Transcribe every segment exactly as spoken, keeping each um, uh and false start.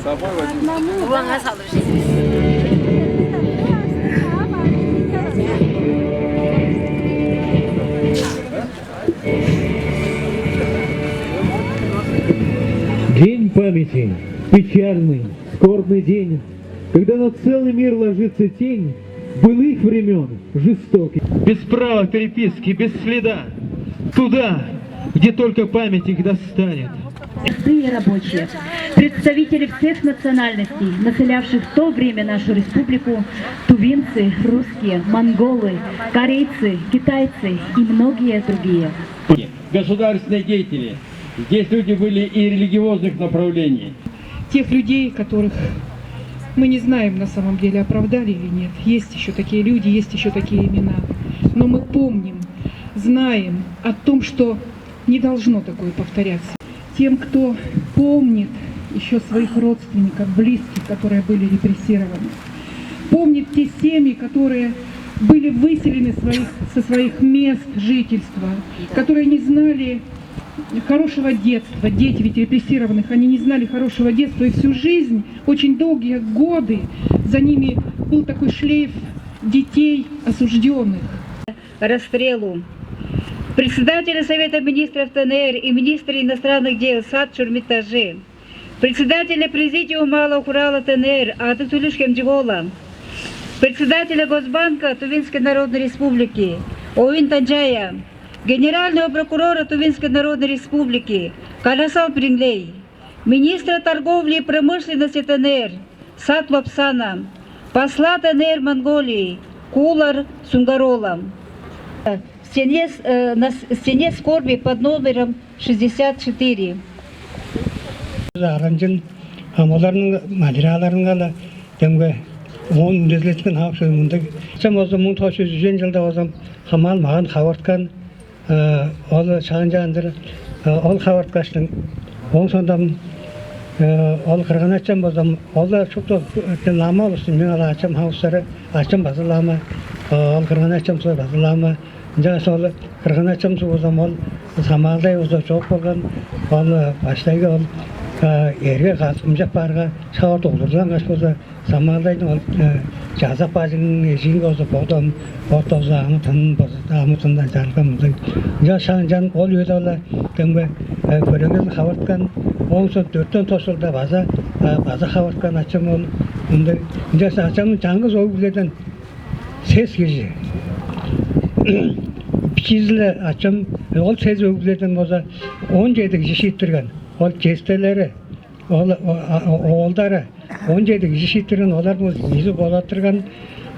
Улаңа салып жейсиз. День памяти. Печальный, скорбный день, когда на целый мир ложится тень былых времен жестоких. Без права переписки, без следа, туда, где только память их достанет. Простые рабочие, представители всех национальностей, населявших в то время нашу республику, тувинцы, русские, монголы, корейцы, китайцы и многие другие. Государственные деятели. Здесь люди были и религиозных направлений. Тех людей, которых мы не знаем на самом деле, оправдали или нет. Есть еще такие люди, есть еще такие имена. Но мы помним, знаем о том, что не должно такое повторяться. Тем, кто помнит еще своих родственников, близких, которые были репрессированы, помнит те семьи, которые были выселены своих, со своих мест жительства, которые не знали хорошего детства. Дети ведь репрессированных, они не знали хорошего детства, и всю жизнь, очень долгие годы за ними был такой шлейф детей осужденных. Расстрелу. Председателя Совета министров Т Н Р и министра иностранных дел Сат Чурмитажи, председателя Президиума Малого Хурала Т Н Р Ады Тулюш Хемчигола, председателя Госбанка Тувинской Народной Республики Оюн Танчая, генерального прокурора Тувинской Народной Республики Каласал Принглей, министра торговли и промышленности Т Н Р Сат Лопсана, посла Т Н Р Монголии Кулар Сунгарола. В стене, э, на с- стене скорби под номером шестьдесят четыре. Аранчын хамыларның материалларынга-ла демге оон үндезилеткен хаак сөй мындыг. Ачам болза муң тос чүс үжен чылда болза хамаал маан хавырткан, э, ол шаанчаандыр, э, ол хавырткаштың оң сондан, э, ол кырган ачам болза ол-ла шупту лама улустуң мен ала ачам хавыстары, ачам база лама, э, ол кырган ачам сой база лама. Ынчангаш ол кырган ачам сугузам ол самаалдай уза чок болган, ол баштайгы ол эрге каскымчап баарга шавар дулдурлангаш болза самаалдайдың ол чазак бажыңның эжиинге болза бодом бот болза амы тынын болза амы тындан чарылган мындыг. Ынча шаанчан ол үеде ол кемге көрегелин хавырткан, оон соң дөртен тос чылда база база хавырткан ачам ол мындыг. Ынча ачамның чаңгыс өг-бүледен сес кижи. Бичиизиле ачам ол сес өг-бүледен болза он чеди кижи шииттирген. Ол честелери, ол оолдары он чеди кижи шииттирген, олар болза кижи болаттырган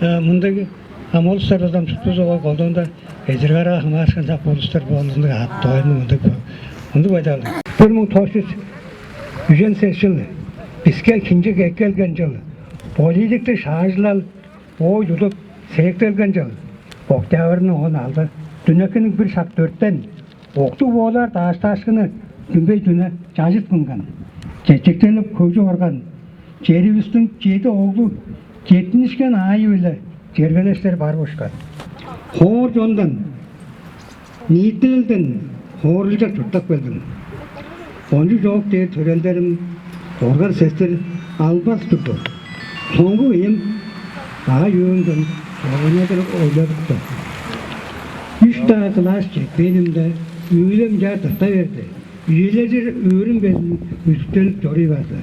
мындыг. Ам ол устардан туттузуп ол колдуунда эзир-караа хамаарышкан чап болустар болдундуг аат дооюнуг мындыг мындыг байдал. Бир муң тос чүс үжен сес чыл биске кинчик эккелген чыл. Политиктиг шаажылал боо чудуп, сээктелген чыл, октябрьның он алды, дүнекиниң бир шак дөртен, октуг боолаар дааштаашкыны дүмбей дүне чажыт мынган, чечектелип хөгжүп орган, черивистиң чеди оглу четтинишкен аайы-биле чергелештер барып ушкан. Хоор чондан, ниителден хоорулчак чурттап келдим. Кончуг чоок дээр төрелдерим коргар сестир албас турду. Соңгу ыйым аай-өөмден чоргунадыр ойладыпты. Үш-даа кылаас четпээнимде үүлем чаа тырта берди. Үележир өөрүм безин үдүктелип чоруй барды.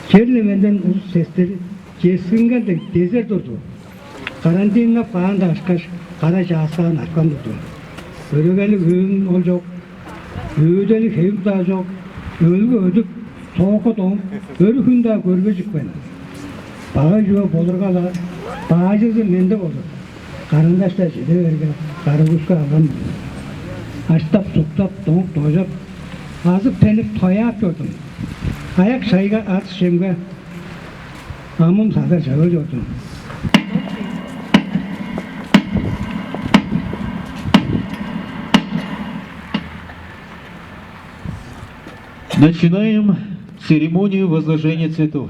Черле менден улус сестир ческинген дег дезер турду. Карантиннап каан-даа ышкаш, кара чааскаан арткан турду. Өрегелиг өөм ол чок, өөделиг хевим-даа чок, өлүг өдүп, соокка дооп, өрү хүн-даа көрбежикпен. Багай чүве болурга-ла, баажызы менде болур. Карандаш-даа чеде берге, карыгушка алган. Аштап-суктап, доңуп-дожап, азып-тенип, тояап чордум. Аяк-шайга, ат-шемге амым садар чыгып чордум. Начинаем церемонию возложения цветов.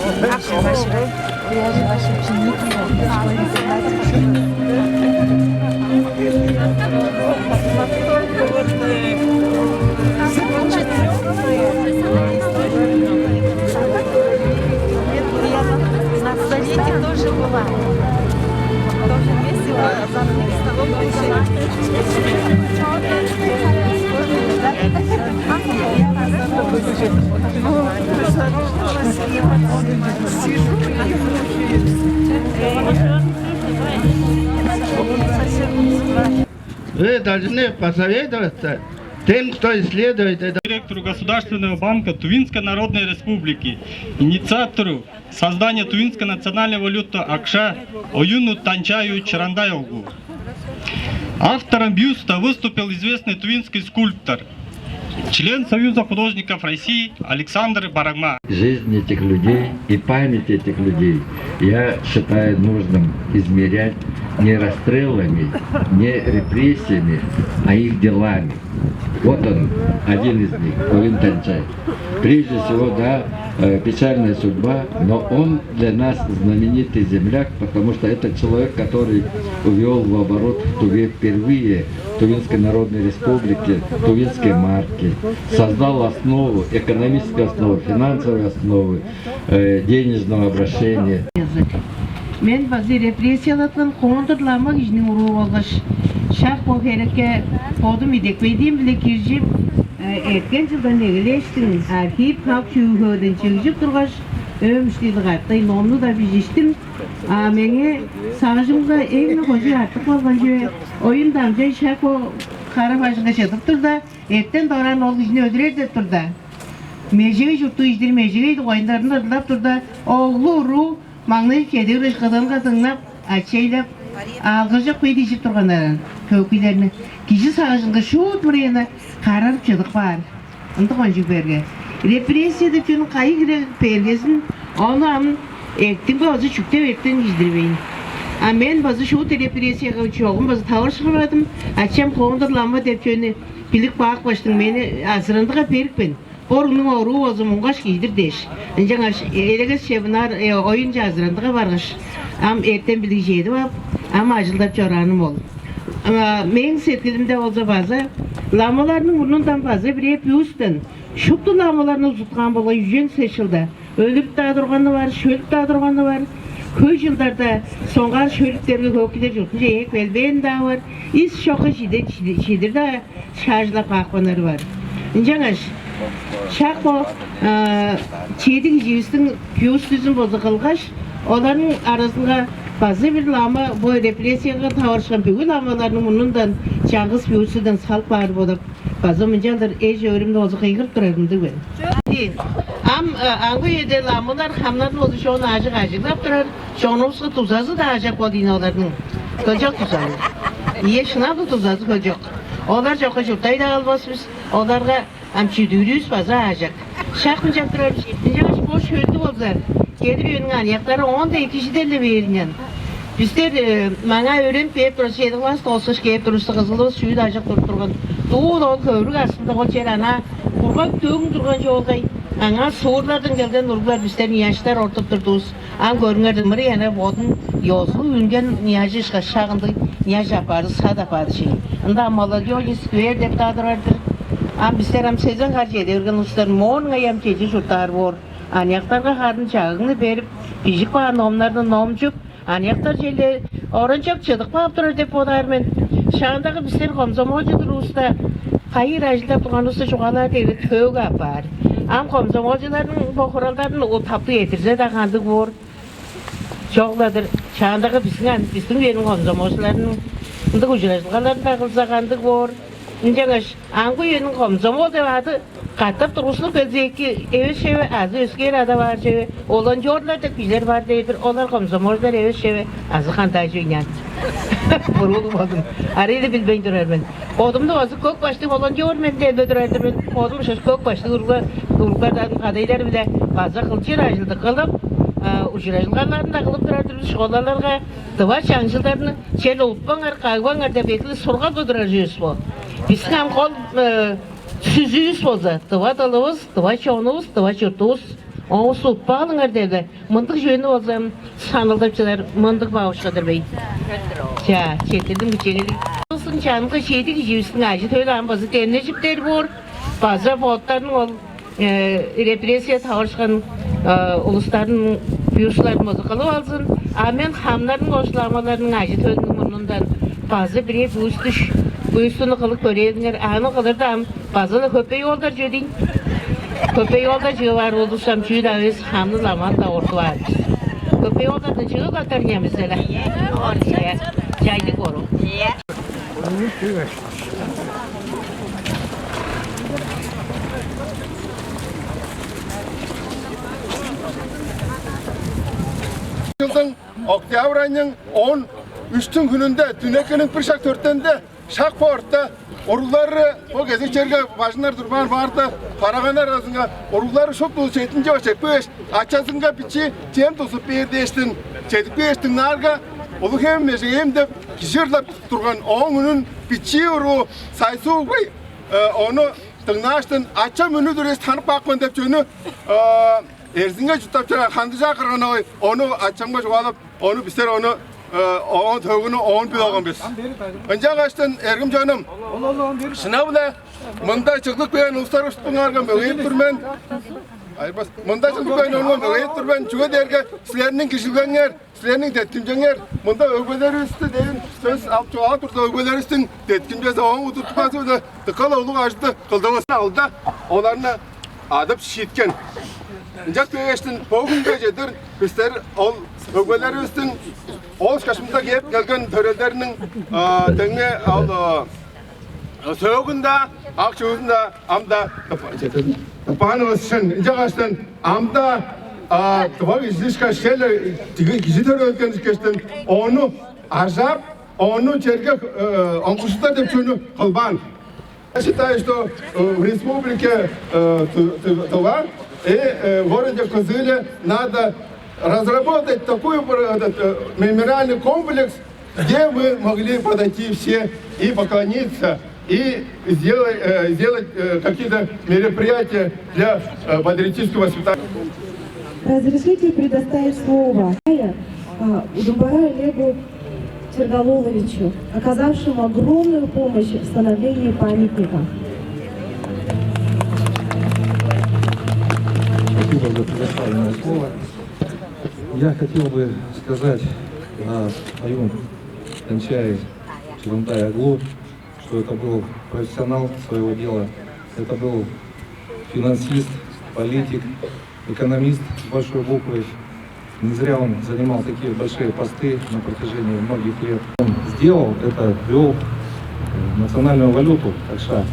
Наши, наши, я же ваши ученицы. Я на, на совете тоже была. Тоже весело. Вы должны посоветоваться тем, кто исследует это. Директору Государственного банка Тувинской Народной Республики, инициатору создания Тувинской национальной валюты акша Оюну Танчаю Чарандай-оолгу. Автором бюста выступил известный тувинский скульптор, член Союза художников России Александр Барагма. Жизнь этих людей и память этих людей я считаю нужным измерять не расстрелами, не репрессиями, а их делами. Вот он, один из них, Оюн Танчай. Прежде всего, да, э, печальная судьба, но он для нас знаменитый земляк, потому что это человек, который ввёл в оборот в Туве впервые, в Тувинской Народной Республике, тувинские марки, создал основу, экономическую основу, финансовую основу э, денежного обращения. Мен база репрессиялаткан кондур лама кижиниң уруу болгаш, шак бо херекке бодум идепкейдиим-биле киржип, э, эрткен чылдан эгелээштиң архив хак чүүл-хөөлүн чыгжып тургаш, өөм иштиили катай номну-даа бижиштим. А меңээ сагыжымга эң-не кожуй артып калган чүве, Оюн Танчай шак бо кара бажыңга чыдып турда, эртен дораан ол кижини өлүрер деп турда, межегей чурттуг кижилер межегей дугайында ырын ырылдап турда, оглу-уруу маңнайып чеде бергеш, кыдыынга дыңнап, ачайлап, алгыржып, кый дижип турганнар. Хөөкүйлерни кижи сагыжынга шуут мырыйны карарып чыдып каар. Ындыг кончуг берге. Репрессия деп чүнүң кайы хире бергезин, ону ам эртиң бе, база чүктеп эртен кижидирбейн. А мен база шуут репрессияга чогум база таварышкан бардым. Ачам кондур лама деп чүвени билип каапкаштың, мени азырандыга берипкен. Бо уругнуң оруу болза муңгаш кижи-дир дээш. Ынчангаш элегес чебинаар, э, оюнче азырандыга баргаш, ам эртен билиг чедип ап, ам ажылдап чорааным ол. А, мээң сеткилимде болза база ламаларның мурнундан база бирээ бюстен шупту ламаларны узуткаан болгай үжен сес чылда. Өлүп-даа турганы бар, шөлүп-даа турганы бар. Хөй чылдарда соңгаар шөлүптерге хөөкүйлер чуртунче ээп келбээн-даа бар. Ис чокка чиде-, чиде-, чидир-даа шаажылап каапканнары бар. Ынчангаш шак бо, а, чеди киживистиң бюстүзүн болза кылгаш, оларның аразынга база бир лама, бо репрессияга таварышкан бүгү ламаларның мурнундан чаңгыс бюстүден салып каар болуп, база мынчалдыр эш-өөрүмнү болза кыйгырып турар ындыг мен. Ам, а, аңгы үеде ламалар хамнарын болза чон аажок ажыглап турар, чонувуска дузазы-даа аажок болду ийин оларның. Кылчок дузазы. Ийе, шынап-ла дузазы кылчок. Олар чокка чурттай-даа албас бис. Оларга ам чүдүүрүвүс база аажок. Шак мынчап турар бис. Ынчангаш бо шөлдү болза, чедир үениң аныяктары оон-даа эки чиде-ле бээр ийин. Бистер, э, маңаа өөренип кээп турувус, чеди класс дооскаш кээп турувуста, кызылывыс чүү-даа аажок туруп турган. Дуу-ла ол хөвүрүг астында ол чер анаа кургаг дөң турган чоолгай. Аңаа суурлардан келген уруглар, бистер, ыяштар ортуп турдувус. Ам көрүңер, мырыңай ана бодун ёзулуг үнген ыяжы ышкаш, шак ындыг ыяж апаары, сат апаары чей. Ында ам молодёжный сквер деп-даа турар-дыр. Ам бистер ам сезен хар чеде берген улустар, моон ыңай ам чеже чурттаар боор. Аныяктарга харын чагыгны берип, бижип каан номнарны номчуп, аныяктар черле оранчок чыдып каап турар деп бодаар мен. Шаандагы бистер комсомолчу турувуста, кайы хире ажылдап турганывысты чугаалаар дээрге төөгү апаар. Ам комсомолчуларның бо хуралдарын таптыг эрттирзе-даа кандыг боор? Чок-ла-дыр. Шаандагы бистиң ан-, бистиң үениң комсомолчуларының ындыг ужуражылгаларын-даа кылза кандыг боор? Ынчангаш аңгы үениң комсомол деп ады катап тургузунуп келзе эки эвес чүве, азы өскээр ада баар чүве, волонтёрлар деп кижилер бар дээр-дир, олар комсомолдар эвес чүве, азы кандай чүве ыйнаан. Буруулуг болдум. Арай-ла билбейн турар мен. Бодумну база көк баштыг волонтёр мен деп турар-дыр мен. Бодум ышкаш көк баштыг уруглар, уруглардан кадайлар-биле база кылчыр ажылды кылып, а, ужуражылгаларын-даа кылып турар-дыр бис. Школаларга тыва чаңчылдарны черле утпаңар, кагбаңар деп эки-ле сургап турар чүвевис бо. Бистиң ам кол, э, сүзүүвүс болза, тыва дылывыс, тыва чонувус, тыва чуртувус. Оон сутпаалыңар деп-ле, мындыг чүвени болза саналдап чыдар, мындыг бабушка-дыр бей. Чаа, четтирдим, кичээнгейлиг. Улустуң чанынга чеди киживистиң ажы-төлү ам база демнежиптер боор, база боттарының ол э, репрессия таварышкан, э, улустарның бюстларын база кылып алзын. А мен хамнарның ошуламаларының ажы-төлүнүң мурнундан база бирээ бюстүш, бюстүнү кылып көрээлиңер. Аны кылырда ам база-ла хөпей оолдар чүве дейн. Хөпей оолдар чүве бар болдуксам, чүү-даа эвес, хамны ламан-даа ортуп аар бис. Хөпей оолдардан чыгып каптар немесе-ле. Чайдык ору. Чылдың октябрь айның он үштүң хүнүнде, дүнекиниң бир шак дөртенде, шак бо орта уруглары, бо кезек черге бажыңнар турбаан баарда, параганнар аразынга уруглары шупту чединче чекпеш, ачазынга бичии чем тузуп бээр дээштин, чедип кээштиң наарга, улуг хевим межеем деп кижи ырлап турган. Ооң үнүн бичии уруу Сайсуугай, э, ону дыңнааштын, ачам үнү-дүр эс, танып каапкан деп чүнү, э, эрзинге чурттап чораан Хандыжаа кырган-авай ону ачамга чугаалап, ону бистер ону, э, оон төгүнү оон билип алган бис. Ынчангаштын, эргим чонум, шынап-ла мында чыглып келген улустар устуңарга мөгейип тур мен. Айбас, мында чыглып келген ону мөгейип тур мен. Чүге дээрге силерниң кижилгеңер, силерниң деткимчеңер, мында өгбелеривисти дээн сөс алып чугаалап турда, өгбелеривистиң деткимчези, ооң удуртукпазы-биле дыка-ла улуг ажылды кылдывыс. Алда оларны адып шииткен. Ынчап кээштин бо хүнге чедир бистер ол өгбелеривистиң, ол ышкаш мында кээп келген төрелдериниң, а, деңне ол, а, сөөгүн-даа, ак чүвезин-даа ам-даа тып-, тыпаанывыс шын. Ынчангаштан ам-даа, а, тыва кижи ышкаш, черле кижи төрелген ышкаштан ону ажаап, ону черге, э, оңгужудар деп чүвени кылбаан. Я считаю, что, э, в республике, э, Ту-, Ту-, Тыва и, э, в городе Кызыле надо разработать такой, э, этот, э, мемориальный комплекс, где мы могли подойти все и поклониться, и сделать, э, сделать, э, какие-то мероприятия для, э, патриотического воспитания. Разрешите предоставить слово, а, Удумбара Олегу Чергололовичу, оказавшему огромную помощь в становлении памятника. Спасибо за предоставленное слово. Я хотел бы сказать о своем Танчае Чурундай-оглу, что это был профессионал своего дела, это был финансист, политик, экономист с большой буквы. Не зря он занимал такие большие посты на протяжении многих лет. Он сделал это, ввёл, э, национальную валюту Такша,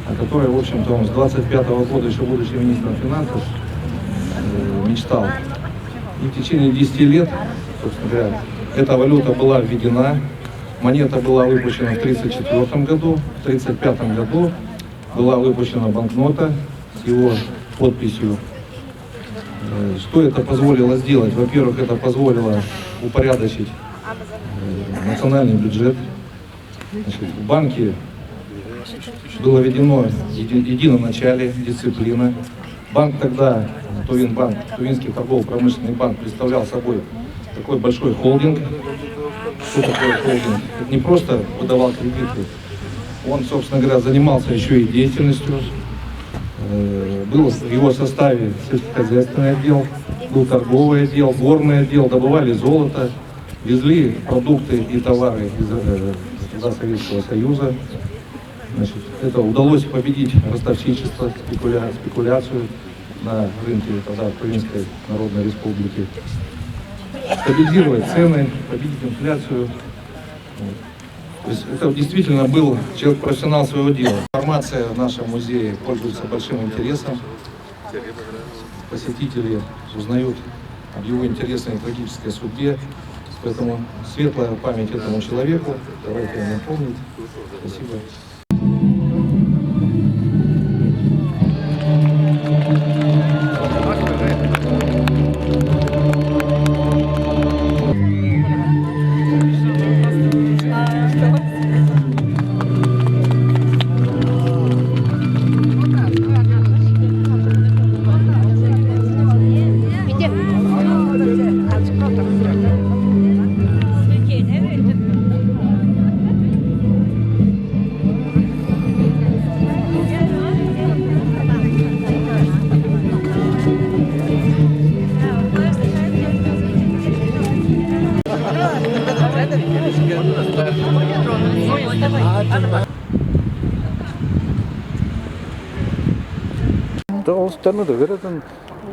о которой, в общем-то, он с двадцать пятого года, ещё будучи министром финансов, э, мечтал. И в течение десяти лет, собственно говоря, эта валюта была введена. Монета была выпущена в тридцать четвёртом году, в тридцать пятом году была выпущена банкнота с его подписью. Э, что это позволило сделать? Во-первых, это позволило упорядочить, э, национальный бюджет. Значит, в банке было введено еди-, единоначалие, дисциплина. Банк тогда, Тувинбанк, Тувинский торгово-промышленный банк, представлял собой такой большой холдинг. Что такое холдинг? Это не просто выдавал кредиты. Он, собственно говоря, занимался ещё и деятельностью. Э, был в его составе сельскохозяйственный отдел, был торговый отдел, горный отдел, добывали золото, везли продукты и товары из, э, из Советского Союза. Значит, это удалось победить ростовщичество, спекуля-, спекуляцию на рынке тогда Украинской Народной Республики, стабилизировать цены, победить инфляцию. Вот. То есть это действительно был человек-профессионал своего дела. Информация в нашем музее пользуется большим интересом. Посетители узнают об его интересной и трагической судьбе. Поэтому светлая память этому человеку. Давайте о нем помнить. Спасибо. Чок, улустарны дөгерезин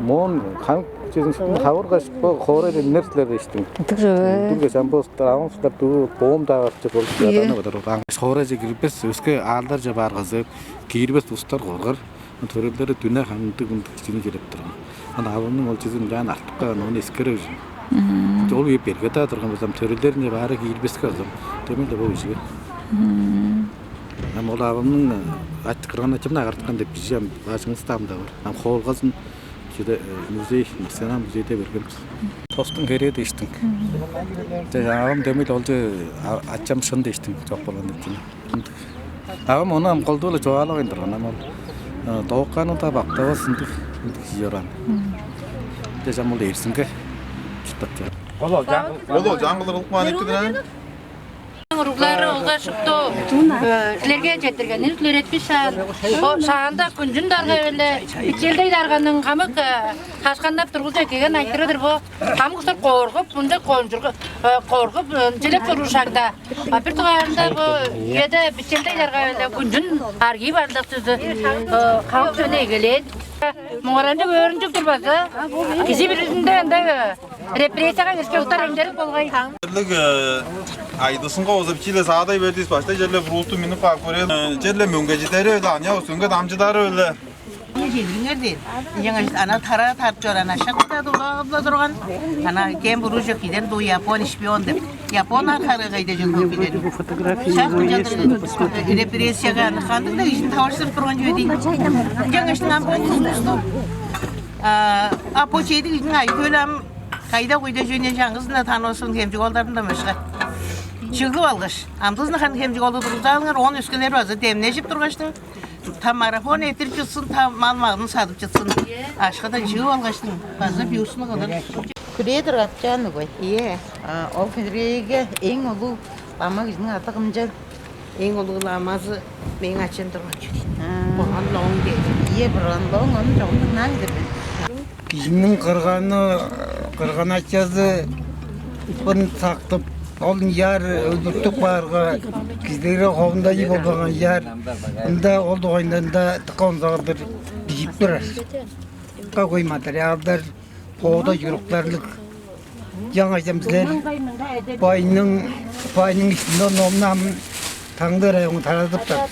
моон хам чезин сүттүн хавыргаш, бо хоорайда иннер силер дээштиң. Ындыг же бе? Ындыг же, чамбы улустар, авам улустар дуу боом даа барчы болуп. Ийе. Яданы быдыр. Хоорайже кирбес, өске аалдарже бааргазы, киирбес улустар коргар. Төрелдери дүне хамдык мындык кичини келип турган. Ана авамның ол чизин ынчаан артып каан, ону эскере бижим. Ол үе берге-даа турган болзам, төрелдеринче баары киирбеске болзам, дөмей-ле бо кижиге. Ам ол авамның ат кырган ачамны агарткан деп кижи ам бажыңывыста ам-даа бар. Ам хоолгазын чүде музей, национал музейде берген. Тостуң херээ дээштиң. Же авам дөмей-ле ол же ачам шын дээштиң, чок болган деп чүнү. Авам ону ам колдуу-ла чугаалавайн турган, ам ол доокканы-даа бактавас ындыг, ындыг чиораан. Дежам ол эрзинге чурттап чор. Оло жаңгылыр ылып каан эки-дир а. Уруглары олга шупту силерге четтиргенин сүлеретпиш шаан. О шаанда күнчүн дарга беле, ичелдей дарганың хамык хашканнап тургуза эккеген айтырыдыр бо. Хамык устар коргуп, мынча кончурга коргуп, челеп турушагда. А бир дугаарында бу үеде бичелдейлерге күнчүн аргыып ардак сөзү калып сөне эгелээн. Муңаранчык өөрүнчүк турбазы, кижи биризинде ындай репрессияга киришкен уктар эңдерип болгай. Черлиг айдысынга оза бичиле саадай бердис баштай черле бурууту минип каап көрөөл. Черле мөңгежидери эле аныяк өскенге дамчыдары эле. Чедириңер дээн. Ынчангаш ана тараа тарып чораан ашак-даа дулаап-ла турган. Ана кем буружок киден ду япон шпион деп. Япон архары кайда жүрген киден. Шак ынчалдыр репрессияга аны кандыг-даа кижини таварыштырып турган чүве дейн. Ынчангаш ам бо кызмусту а по чеди кижиниң ай көөл ам кайда куйда жөнү жаңгызында танывасын хемчик олдарында мышка. Чыглып алгаш, амдызын хан хемчик олу тургузаалыңар, оон өскелер база демнежип тургаштың. Та марафон эрттирип чытсын, та мал-магын садып чытсын. Ашкыдан чыып алгаштың база бюстну кылыр. Хүрээ-дир капчаан угай. Ийе. А, ол хүрээге эң улуг лама кижиниң ады кымчыл? Эң улуг ламазы мээң ачам турган чүве. А. Бурган лоң дээр. Ийе, бурган лоң, ону чогум дыңнаан-дыр мен. Кижиниң кырганы, кырган-ачазы бын сактып, ол ынчаар өлүртүп каарга, кижилерге ховунда ий болбаан ынчаар. Ында ол дугайында ында дыка онзагылдыр бижип турар. Дыка хөй материалдар, бода чуруктарлыг. Жаңа чемзилер байның, байның ишинде номнам таңдыр айоңу тарадыптар.